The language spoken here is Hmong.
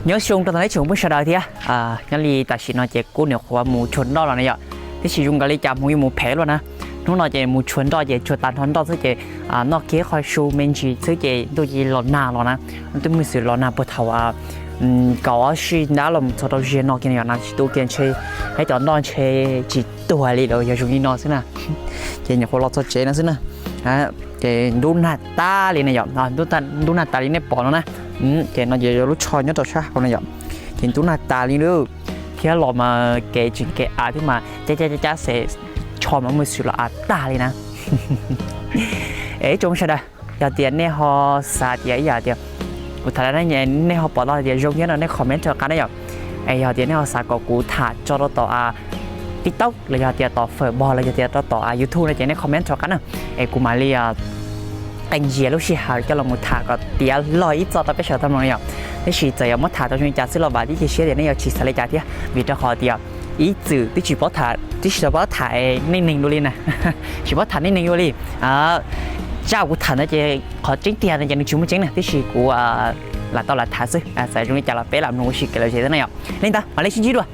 Nyob zoo rau tag nrho tsoom phooj sawv daws thiab. Nyob li tam sim no ces kuv nyuam qhuav mus tshuag nroj los na yom, tab sis zoo nkaus li cas hmoov yuav mus phem luaj na. Hnub no ces mus tshuag nroj ces tshuag tag nrho nroj xwb ces noj kiag qho su me ntsis xwb ces ntuj ces los nag los na. Twb muaj xwm los nag puag thaum kaum ob sij ntab los txog rau ziag no kiag no yom, nag tsis tu kiag ntshe, hab cov nroj ntshe tsis tuag li lawm yog zoo li no xwb na. Ces nyuam qhuav los txog tsev no xwb na. Ces ntub nag tas li na yom, ntub nag tas li nej pom no na. Ces no ces yog lub tsho nyob rau sab hauv na yom. Ces ntub nag tas li lawm, thiab los mas kev tseem kev av thiab mas cab cab cab cab xwb, tsho mas muaj xwm los av tag li na. Es tsoom sawv daws, yog tias nej ho xav tias ib yam tias kuv tham na, nej ho pom tau hais tias zoo thiab no nej comment rau qab na yom. Es yog tias nej ho xav kom kuv tham tso rau tom TikTok los yog tias tom Fawm Npog los yog tias rau tom YouTube no ces nej comment rau qab na. Es kuv mam li qee zias lub sij hawm coj los mus tham kom tiav log ib txoj rau peb sawv daws tau mloog na yom. Tab sis txawm yuav muab tham tau zoo li cas xwb los vam thiab cia siab tias nej yuav tsis xav li cas thiab, vim rau qhov tias ib txwm twb tsis paub tham, twb tsis tau paub tham neej neeg dua li na. Tsis paub tham neej neeg dua li. Zaj kuv tham ntawd ces qhov tseeb tiag no ces nws tsis muaj tseeb na, tab sis kuv lam tau lam tham xwb, txawm zoo li cas los peb lam mloog ua si kev lom zem xwb na yom. Li ntawd mam li sib ntsib dua.